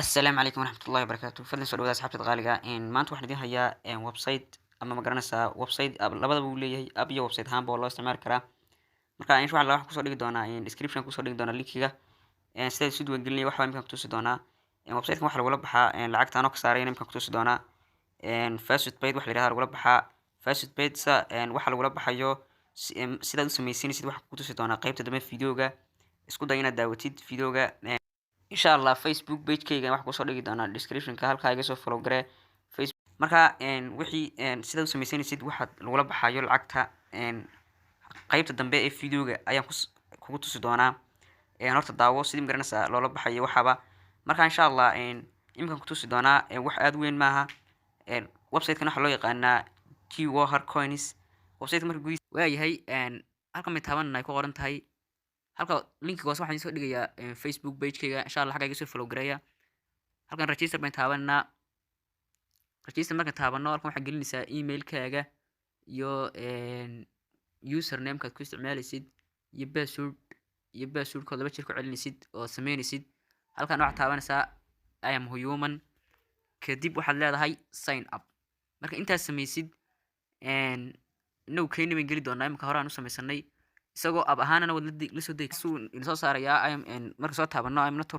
Assalaamu calaykum waraxmatullahi wabarakaatu. Fadlan soo dhawaada, asxaabtada qaaliga. Maanta waxaan idiin hayaa website ama ma garanaysaa website app, labadaba uu leeyahay, app iyo website ahaanba waa loo isticmaali karaa. Marka insha Allah waxaan kusoo dhigi doonaa description, kusoo dhigi doonaa linkiga sida isu diiwaangelinaya. Waxbaa iminkaan kutusi doonaa. Website-kan waxaa lagula baxaa lacagta anoo ka saarayna iminkaan kutusi doonaa. FaucetPay waxa la yihahdaa lagula baxaa. FaucetPay sa waxa lagula baxayo, sidaad u sameysanaysid, waxaan kutusi doonaa qaybta dambe videoga. Isku day inaad daawatid videoga, insha Allah. Facebook page-kayga waxaan kusoo dhigi doonaa description-ka, halkaa iga soo follow garee Facebook. Marka wixii sidaad u sameysanaysid, waxaad lagula baxayo lacagta, qaybta dambe ee videoga ayaan kugu tusi doonaa. Horta daawo sidii magaranaysaa loola baxayo waxaaba. Marka insha Allah iminkaan kutusi doonaa. Wax aada weyn maaha. Website-kan waxaa loo yaqaanaa Jawahar Coins. Website-ka marka gudihiis waayahay, halkan bay taabanana ay ku qoran tahay. Halka linkiga hoose waxaan soo dhigayaa Facebook page-kayga, insha Allah xagga iga soo follow gareeya. Halkan register baan taabanaa. Register markaan taabano, halkan waxaad gelinaysaa emailkaaga iyo username-kaad ku isticmaalaysid iyo password, iyo passwordkood laba jeer ku celinaysid oo sameynaysid. Halkan waxaad taabanaysaa "I am human". Kadib waxaad leedahay sign up. Marka intaas sameysid, inagu keeni bayn geli doonaa. Imika hore aan u sameysanay isagoo app ahaanana waad la soo degi. Suu ina soo saarayaa I am marka soo taabano I am not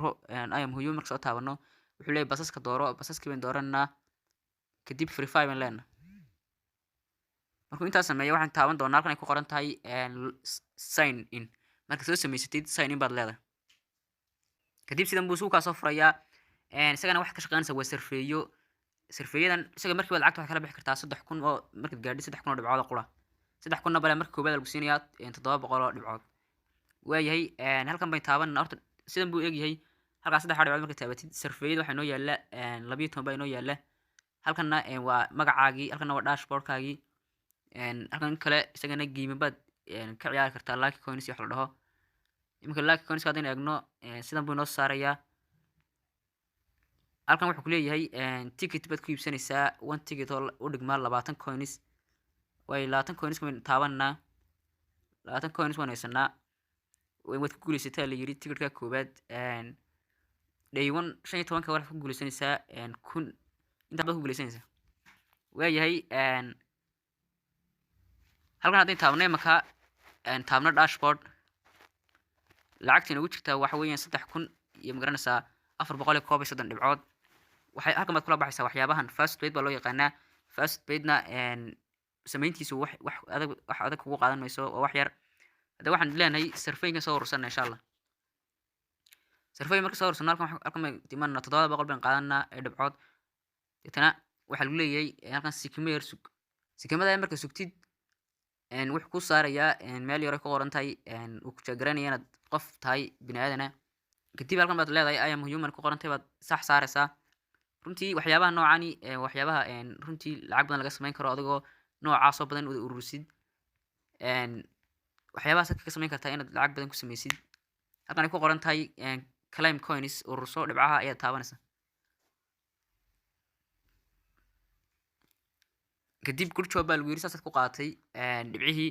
I am human. Marka soo taabano, wuxuu leeyahay basaska dooro. Basaskii bayn dooranaa. Kadib verify baan leenahay. Markuu intaas sameeyo, waxaan taaban doonaa halkan ay ku qoran tahay sign in. Marka soo samaysatid, sign in baad leedahay. Kadib sidan buu suukaa soo furayaa. Isagana waxaad ka shaqeynaysaa waa surveyo. Surveyadan isaga markiiba lacagta waxaad kala bixi kartaa 3000 oo markaad gaadhi 3000 oo dhibcood oo qura. 3000-na bale marka koowaad lagu siinayaa 700 oo dhibcood. Waayahay, halkan bayn taabanana. Horta sidan buu egyahay. Halkaas saddexa dhibcood marka taabatid, surveyada waxaa inoo yaala 12 baa inoo yaala. Halkanna waa magacaagii, halkanna waa dashboardkaagii. Halkan kale isagana game baad ka ciyaari kartaa, lucky coins wax la dhaho. Iminka lucky coins haddaynu eegno, sidan buu inoo saarayaa. Halkan wuxuu kuleeyahay ticket baad ku iibsanaysaa, one ticket oo u dhigmaa 20 coins. Way 20 coins baynu taabanaa. 20 coins waan haysanaa. Waad ku guuleysataa la yiri ticketka koowaad. Day one, 15-ka waxaad ku guuleysanaysaa 1000. Intaa baad ku guuleysanaysaa. Waayahay, halkan haddaynu taabno imaka, taabno dashboard, lacagta inoogu jirtaa waxa weeyaan 3000 iyo magaranaysaa 431 dhibcood. Waxay halkan baad kula baxaysaa waxyaabahan. FaucetPay baa loo yaqaanaa. FaucetPayna samayntiisu wax adag kugu qaadan mayso, waa wax yar. Hadda waxaan leenahay surveyga soo urursana, insha Allah. Survey marka soo urursano, halkan baan imanaa, 700 baan qaadanaa ee dhibcood. Deetana waxaa lagu leeyahay halkan sikimo yar sug. Sikimada marka sugtid, wuxuu ku saarayaa meel yar ku qoran tahay, uu ku jeegaranaya inaad qof tahay bini aadana. Kadib halkan baad leedahay "I am human" ku qoran tahay baad sax saaraysaa. Runtii waxyaabaha noocani, waxyaabaha runtii lacag badan laga samayn karo adigoo noocaasoo badan wada ururisid, waxyaabahaas ka samayn kartaa inaad lacag badan ku sameysid. Halkan ay ku qoran tahay claim coins, ururso dhibcaha, ayaad taabanaysaa. Kadib "Good job" baa lagu yiri, saasaad ku qaadatay dhibcihii.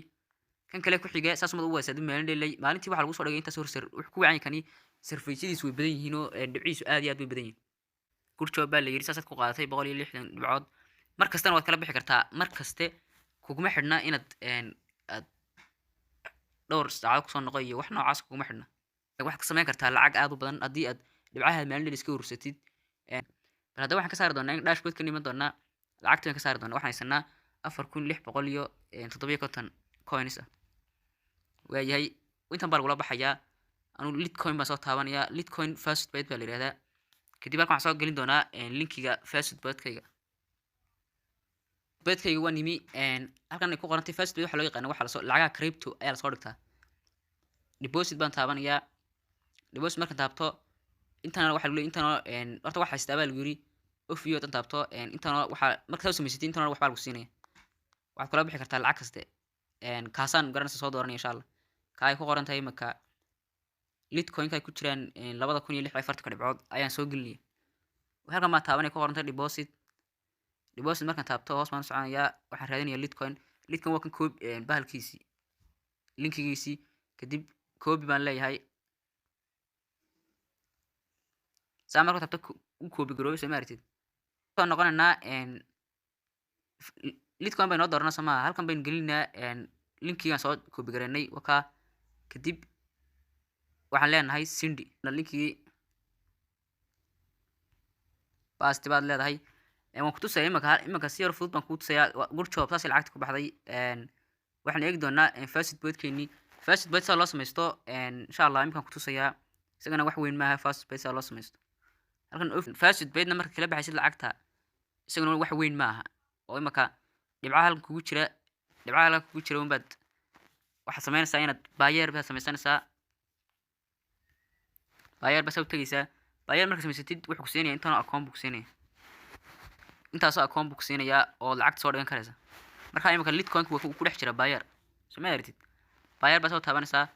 Kan kale ku xiga saas umad u waysaa. Maalin dhelay maalintii waxaa lagu soo dhigay intaas hor sir. Wuxuu ku wacan kani surveyadiisu way badan yihiin oo dhibcihiisu aad iyo aad bay badan yihiin. "Good job" baa la yiri, saasaad ku qaadatay 160 dhibcood. Mar kastana waad kala bixi kartaa. Mar kaste kuguma xidhna inaad aad dhowr saacado kusoo noqo iyo wax noocaas, kuguma xidhna. Waxaad ka samayn kartaa lacag aad u badan haddii aad dhibcaha maalin dhan iska urursatid. Bal haddaba waxaan ka saari doonaa in dashboard ka niman doonaa. Lacagta waan ka saari doonaa. Waxaan haysanaa 4657 coins ah. Waayahay, intan baa lagula baxayaa. Anuu Litecoin baan soo taabanayaa. Litecoin FaucetPay baa la yihahdaa. Kadib halkan waxaan soo gelin doonaa linkiga FaucetPaykayga. Paykayga waa nimi. Halkan ay ku qorantay FaucetPay waxaa loo yaqaana waxaa lasoo lacagaha crypto ayaa lasoo dhigtaa. Deposit baan taabanayaa. Deposit markaan taabto, intana waxaa lagu leeyahay intana horta waxa haystaa baa lagu yiri. Ofiyo tan taabto, intana waxaa marka saa samaysatid, intana waxbaa lagu siinaya. Waxaad kula bixi kartaa lacag kaste. Kaasaan garanaysa soo dooranaya, insha Allah. Ka ay ku qoran tahay imaka Litecoinka ay ku jiraan 2046 dhibcood ayaan soo gelinaya. Halkan baan taabanaya ku qoran tahay deposit. Deposit markaan taabto, hoos baan u soconayaa. Waxaan raadinayaa Litecoin. Litecoin waa kan, copy bahalkiisii, linkigiisii. Kadib copy baan leeyahay. Saa marka taabto u copy garoobay, soo ma aragtid? Soo noqonaynaa, Litecoin bay noo dooranaa, soo maaha? Halkan baynu gelinaa linkigaan soo copy gareynay, wakaa. Kadib waxaan leenahay send linkigii, paste baad leedahay. Waan kutusaya imika, si yar fudud baan kuu tusayaa. Good job, saasay lacagta ku baxday. Waxaan eegi doonaa FaucetPay-keenii. FaucetPay saa loo samaysto, insha Allah iminkaan kutusayaa. Isagana wax weyn maaha FaucetPay saa loo samaysto. Halkan FaucetPay-na marka kala baxaysid lacagta, isaguna wax weyn maaha, oo imika dhibcaha halkan kugu jira, dhibcaha halkan kugu jira unbaad waxaad samaynaysaa inaad Payeer baad samaysanaysaa. Payeer baa saa u tegeysaa. Payeer marka samaysatid, wuxuu ku siinaya intaanoo akoon buu ku siinaya, intaasoo akoon buu ku siinayaa oo lacagta soo dhigan karaysa. Marka imika Litecoin waa ku dhex jira Payeer, soo ma aragtid? Payeer baa soo taabanaysaa.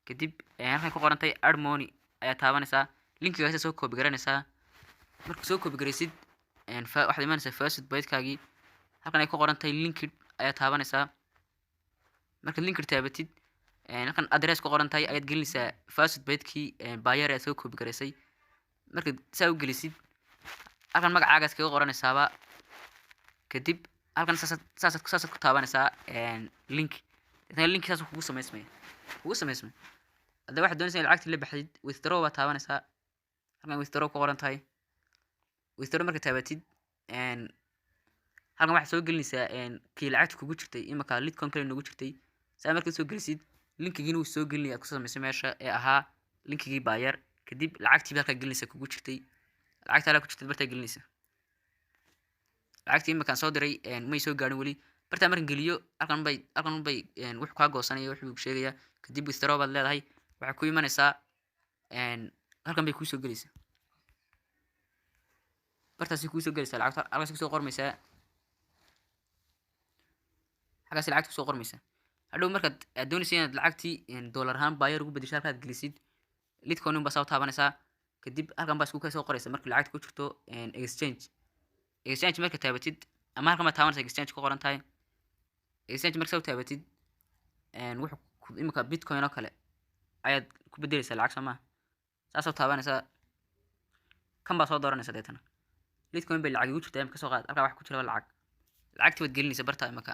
Kadib halkan ku qorantay add money ayaa taabanaysaa. Linkigaasa soo copy garanaysaa. Marka soo copy garaysid, waxaad imanaysaa FaucetPay-kaagii. Halkan ay ku qorantahay linked ayaa taabanaysaa. Markaad linked taabatid, halkan address ku qoran tahay ayaad gelinaysaa FaucetPay-kii Payeer ayaad soo copy garaysay. Markaad saa u gelisid, halkan magacaagaas kaga qoranaysaaba. Kadib halkan saasaad ku taabanaysaa link. Deetana link saas kugu samaysmaya, kugu samaysmay. Hadda waxaad doonaysaa in lacagtii la baxdid, withdraw baad taabanaysaa. Halkan withdraw ku qoran tahay, withdraw markaad taabatid, halkan waxaad soo gelinaysaa kii lacagta kugu jirtay. Imika Litecoin kale noogu jirtay. Saa markaad soo gelisid, linkigiina wuu soo gelinaya aad ku samaysay meesha ee ahaa linkigii Payeer. Kadib lacagtii halkaa gelinaysa kugu jirtay, lacagta halkaa ku jirtay bartaa gelinaysa. Lacagtii iminkaan soo diray may soo gaadhin weli. Bartaa markan geliyo, halkan bay wuxuu kaa goosanaya, wuxuu sheegayaa. Kadib withdraw baad leedahay. Waxay ku imanaysaa halkan bay kuusoo gelaysaa, bartaasay kuusoo gelaysaa lacagta. Halkaas kusoo qormaysaa, halkaas lacagta kusoo qormaysaa. Hadhow markaad aad doonaysa inaad lacagtii dollar ahaan Payeer ugu bedesho, halkaad gelisid Litecoin baa saa u taabanaysaa. Kadib halkan baa isku ka soo qoraysa marka lacagta ku jirto exchange. Exchange marka taabatid, ama halkan baad taabanaysa exchange ku qoran tahay. Exchange marka saa u taabatid, wuxuu imika Bitcoin oo kale ayaad ku bedeleysaa lacag, soo maha? Saasaa u taabanaysaa, kan baa soo dooranaysa. Deetana Litecoin bay lacag igu jirtaa imika, soo qaad. Halkaa wax ku jira lacag, lacagtii baad gelinaysa bartaa. Imika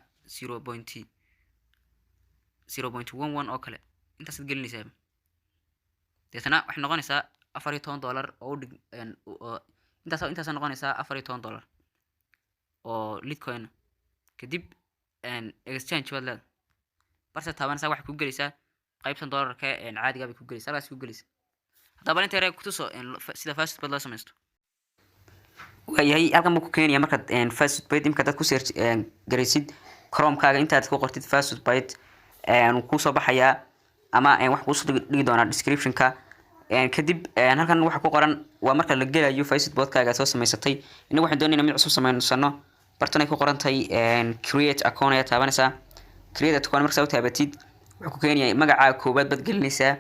0.0.11 oo kale intaasaad gelinaysaa. Deetana waxay noqonaysaa $14 oo u dhig oo intaas, intaasa noqonaysaa $14 oo Litecoin. Kadib exchange baad leedahay, barsa taabanaysaa. Waxay ku gelaysaa qaybtan dollarka caadiga bay ku gelaysaa, halkaas ku gelaysaa. Haddaba inta yare kutuso sida FaucetPay loo samaysto. Waayahay, halkan buu ku keenaya markaad FaucetPay imika dad ku search garaysid Chromekaaga, intaad ku qortid FaucetPay wuu kuusoo baxayaa, ama wax kuusoo dhigi doonaa descriptionka. Kadib halkan waxa ku qoran waa marka la gelayo FaucetPay-kaaga soo samaysatay. Inagu waxaan doonayna mid cusub samaysano. Bartan ay ku qoran tahay create account ayaa taabanaysaa. Create account marka saa u taabatid, wuxuu ku keenayaa magacaaga koowaad baad gelinaysaa.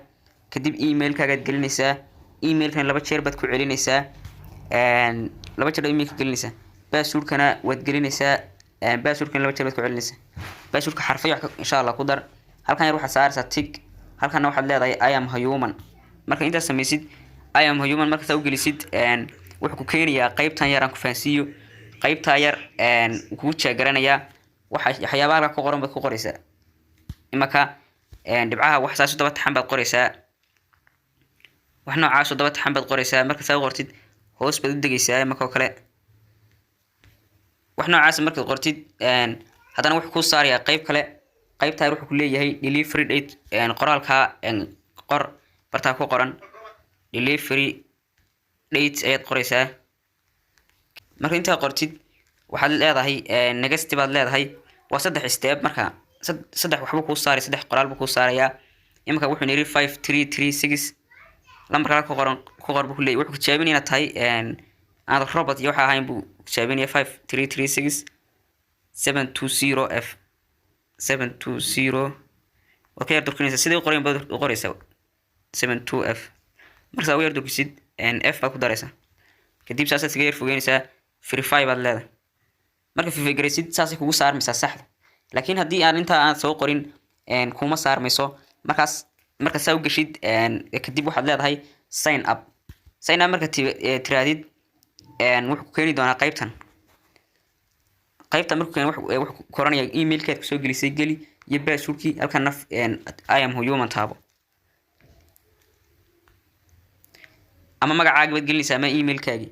Kadib emailkaagaad gelinaysaa. Emailkan laba jeer baad ku celinaysaa, laba jeer baad emailka gelinaysaa. Passwordkana waad gelinaysaa, passwordkana laba jeer baad ku celinaysaa. Passwordka xarfay wax insha Allah ku dar. Halkan yar waxaad saaraysaa tick. Halkanna waxaad leedahay "I am human". Marka intaad samaysid, "I am human" marka saa u gelisid, wuxuu ku keenayaa qaybtan yar aan ku fahansiiyo. Qaybtaa yar kugu jeegaranayaa waxa waxyaabaha halka ku qoran baad ku qoraysaa. Imaka dhibcaha wax saas u daba taxan baad qoraysaa, wax noocaas oo daba taxan baad qoraysaa. Marka saa u qortid, hoos baad u degaysaa. Imaka oo kale wax noocaas markaad qortid, haddana wuxuu kuu saarayaa qayb kale. Qaybtaa wuxuu ku leeyahay delivery date, qoraalka qor bartaa ku qoran delivery date ayaad qoraysaa. Marka intaa qortid, waxaad leedahay next baad leedahay. Waa saddex step. Marka saddex waxbuu kuu saaray, saddex qoraal buu kuu saarayaa. Imika wuxuu yidhi 5336 lambarka ku qoran ku qor buu ku leeyahay. Wuxuu tijaabinaya inaad tahay aan robot iyo waxa ahayn buu tijaabinaya. 5336720 F 720 waad ka yar durkinaysaa, sidai u qorayn baad u qoraysaa 72 F. Markaad ugu yar durkisid, F baad ku daraysaa. Kadib saasaad iskaga yar fogeynaysaa, verify baad leedahay. Marka verify garaysid, saasay kugu saarmaysaa saxda. Laakiin haddii aan intaa aan soo qorin, kuma saarmayso. Markaas marka saa u geshid, kadib waxaad leedahay sign up. Sign up marka tiraadid, wuxuu ku keeni doonaa qaybtan. Qaybta markuu keeno, wuxuu koranaya emailkaad kusoo gelisay geli iyo passwordkii. Halkan naf "I am human" taabo, ama magacaagi baad gelinaysaa ama emailkaagi.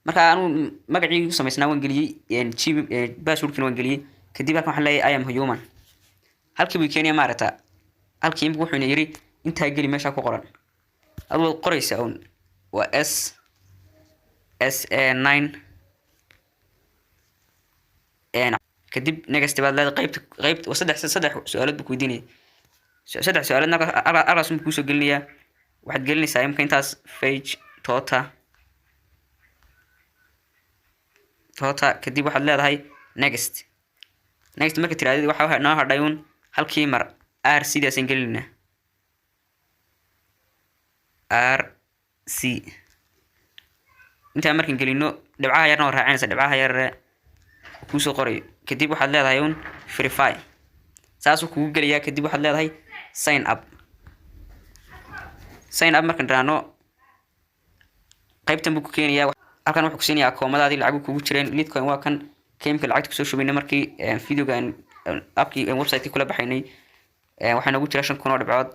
Marka anuu magacii u samaysnaa waan geliyey, passwordkiina waan geliyey. Kadib halkan waxaan leeyahay "I am human". Halkii buu keenaya, maaragta. Halkii imika wuxuuna yiri intaa geli meesha ku qoran. Adu waad qoraysaa un, waa S S A 9. Kadib next baad leedahay. Qaybta waa saddex su-aalood buu ku weydiinaya. Saddex su-aaloodna halkaas unbuu kuusoo gelinayaa. Waxaad gelinaysaa imika intaas: fage tota tota. Kadib waxaad leedahay next. Next marka tiraadid, waxa noo hadhay un halkii mar R sidaasaan gelinaynaa, RC. Intaa markaan gelino, dhibcaha yarna waa raacinaysa, dhibcaha yar kuusoo qorayo. Kadib waxaad leedahay un verify, saasuu kugu gelayaa. Kadib waxaad leedahay sign up. Sign up markaan raano, qaybtan buu ku keenayaa. Halkan wuxuu ku siinayaa akoomadaadii lacagu kugu jireen. Litecoin waa kan keemka lacagta kusoo shubaynay markii videoga appkii website-kii kula baxaynay. Waxaa noogu jira 5000 oo dhibcood,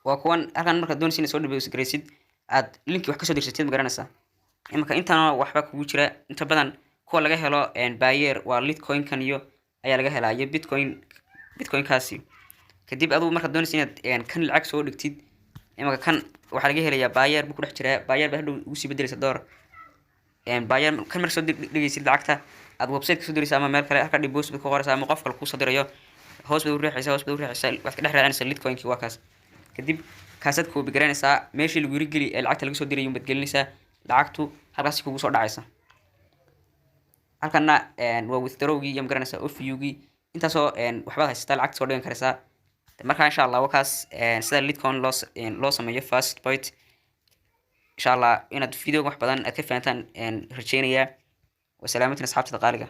waa kuwan. Halkan markaad doonaysa inaad soo deposit garaysid, aad linki wax kasoo dirsatid, ma garanaysaa? Imika intan waxba kugu jira. Inta badan kuwa laga helo Payeer waa Litecoin-kan iyo ayaa laga helaa iyo Bitcoin, Bitcoin-kaasi. Kadib adigu markaad doonaysa inaad kan lacag soo dhigtid, imika kan waxaa laga helayaa Payeer buu ku dhex jiraa. Payeer baa hadhow ugu sii bedelaysa door Payeer. Kan marka soo dhigaysid lacagta, aad website kasoo diraysa ama meel kale, halka deposit baad ku qoraysa, ama qof kale kuusoo dirayo, hoos baad u riixaysaa, hoos baad u riixaysaa, waxaad ka dhex raacinaysaa Litecoin-kii, waa kaas. Kadib kaasaad copy garaynaysaa, meeshii lagu yiri geli ee lacagta laga soo dirayo baad gelinaysaa. Lacagtu halkaasi kugu soo dhacaysa. Halkana waa withdrawgii iyo, magaranaysaa, OVU-gii. Intaasoo waxbaad haysataa, lacagta soo dhigan karaysaa. Marka insha Allah wakaas sida Litecoin loo sameeyo FastPay. Insha Allah inaad videoga wax badan aad ka fahantaan rajeynayaa. Wasalaamantiin, asxaabtada qaaliga.